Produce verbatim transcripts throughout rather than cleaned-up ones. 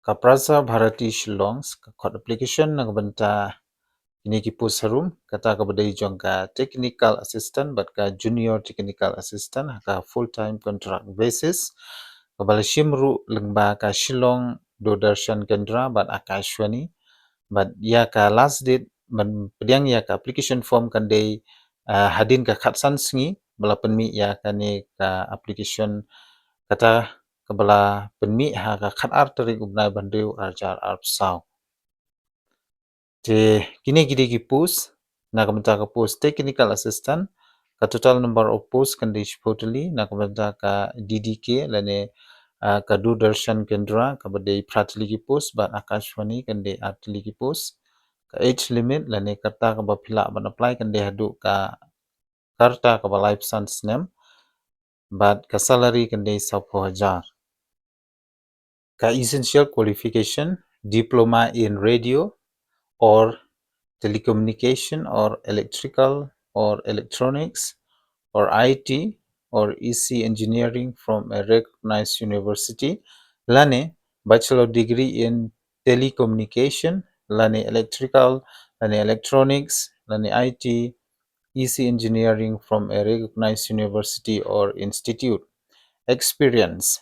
ka Prasar Bharati Shillong ka khot application na ka bynta kine ki post harum, kata kaba dei jong ka technical assistant bad ka junior technical assistant ha ka full time contract basis, kaba la shim ruh lyngba ka Shillong Doordarshan Kendra bad Akashvani. Bad ïa ka last date ban pdiang ïa ka application form kan dei, ah, hadien ka khatsan sngi ba la pynmih ïa kane ka application, kata kaba la pynmih ha ka khatar tarik u bnai ba hynriew arhajar arphew saw. Te kine ki dei ki post, na ka bynta ka post technical assistant, ka total number of post kan dei shiphew tylli. Na ka bynta ka D D K lane, ah, ka Doordarshan Kendra kaba dei phra tylli ki post, bad Akashvani kan dei ar tylli ki post. Ka age limit lane karta kaba phi lah ban apply kan dei haduh ka karta kaba laiphew san snem, bad ka salary kan dei sawphew hajar. Ka essential qualification, diploma in radio or telecommunication or electrical or electronics or I T or E C engineering from a recognized university, lane bachelor degree in telecommunication, lane electrical, lane electronics, lane I T, E C engineering from a recognized university or institute. Experience.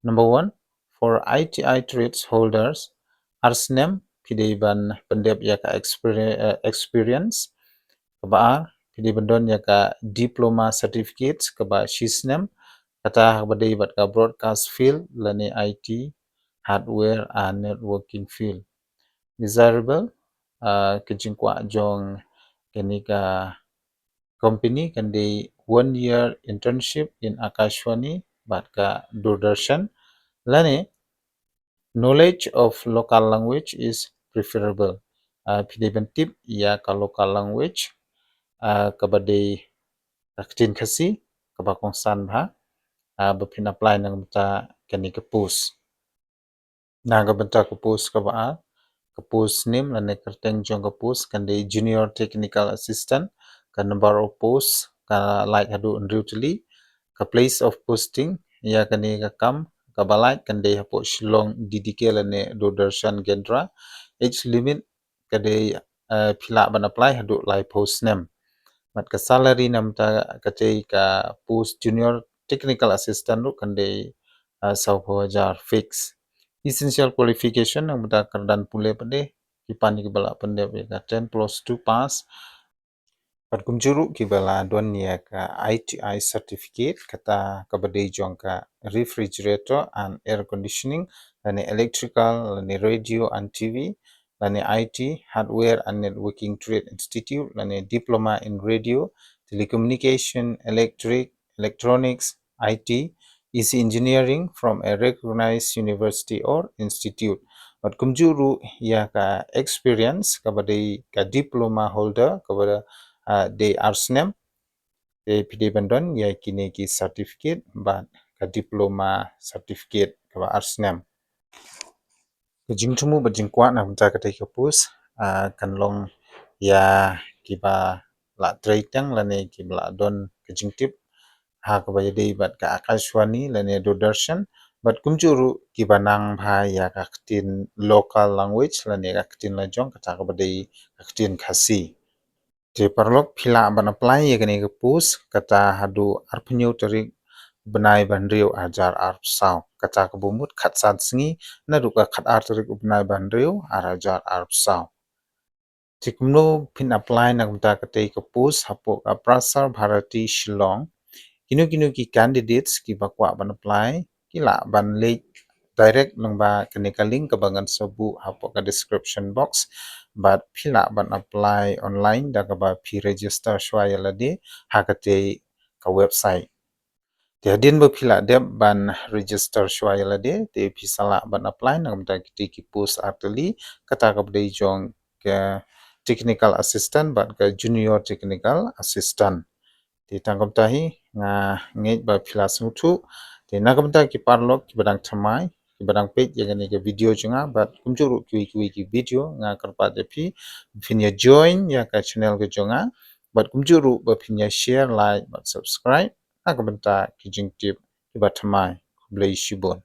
Number one, for I T I trades holders, ar snem phi dei ban pyndep ïa ka experi-, eh, experience. Kaba ar, phi dei ban don ïa ka diploma certificate kaba shi snem, kata kaba dei bad ka broadcast field lane I T, hardware and networking field. Desirable, ah, ka jingkwah jong kane ka company kan dei one year internship in Akashvani bad ka Doordarshan, lane knowledge of local language is preferable. Ah, phi dei ban tip ïa ka local language, ah, kaba dei ka ktien Khasi kaba kongsan bha, ah, ba phin apply na ka bynta kane ka post. Na ka bynta ka post kaba ar, ka post name lane kyrteng jong ka post kan dei junior technical assistant, ka number of post ka lait haduh hynriew tylli, ka place of posting ïa kane ka kam kaba lait kan dei hapoh Shillong D D K lane Doordarshan Kendra, age limit ka dei, eh, phi lah ban apply haduh laiphew snem. Bad ka salary na ka bynta katei ka post junior technical assistant ruh kan dei, eh, sawphew hajar fix. Essential qualification na ka bynta kyrdan pule pat de, ki pan kiba la pyndep ïa ka ten plus two pass. Bad kumjuh ruh kiba la don ïa ka I T I certificate, kata kaba dei jong ka refrigerator and air conditioning, lane electrical, lane radio and T V, lane I T, hardware and networking trade institute, lane diploma in radio, telecommunication, electric, electronics, I T, E C engineering from a recognized university or institute. Bad kumjuh ruh ïa ka experience kaba dei ka diploma holder kaba, ah, dei ar snem. Te phi dei ban don ïa kine ki certificate bad ka diploma certificate kaba ar snem. Ka jingthmu bad jingkwah na ka bynta katei ka post, ah, kan long ïa kiba la trei teng lane kiba la don ka jingtip ha kaba ïadei bad ka Akashvani lane Doordarshan, bad kumjuh ruh kiba nang bha ïa ka ktien local language lane ka ktien la jong, kata kaba dei ka ktien Khasi. Te paralok, phi lah ban apply ïa kane ka post kata haduh arphew hynñiew tarik bnai ba hynriew arhajar arphew saw, kata kaba mut khatsan sngi naduh ka khatar tarik u bnai ba hynriew arhajar arphew saw. Te kumno phin apply na ka bynta katei ka post hapoh ka Prasar Bharati Shillong? Kino kino ki candidates kiba kwah ban apply ki lah ban leit direct lyngba kane ka link kaba ngan sa buh hapoh ka description box. Bad phi lah ban apply online da kaba phi register shuwa ïa lade ha katei ka website. Te hadien ba phi la dep ban register shuwa ïa lade, te phi sa lah ban apply na ka bynta kitei ki post ar tylli, kata kaba dei jong ka technical assistant bad ka junior technical assistant. Te tang kumta hi, nga ngeit ba phi la sngewthuh. Te na ka bynta ki paralok kiba dang thymmai, kiba dang peit ïa kane ka video jong nga, bad kumjuh ruh kiwei kiwei ki video, nga kyrpad ïa phi phin ïa join ïa ka channel ka jong nga, bad kumjuh ruh ba phin ïa share, like bad subscribe na ka bynta ki jingtip kiba thymmai. Khublei shibun.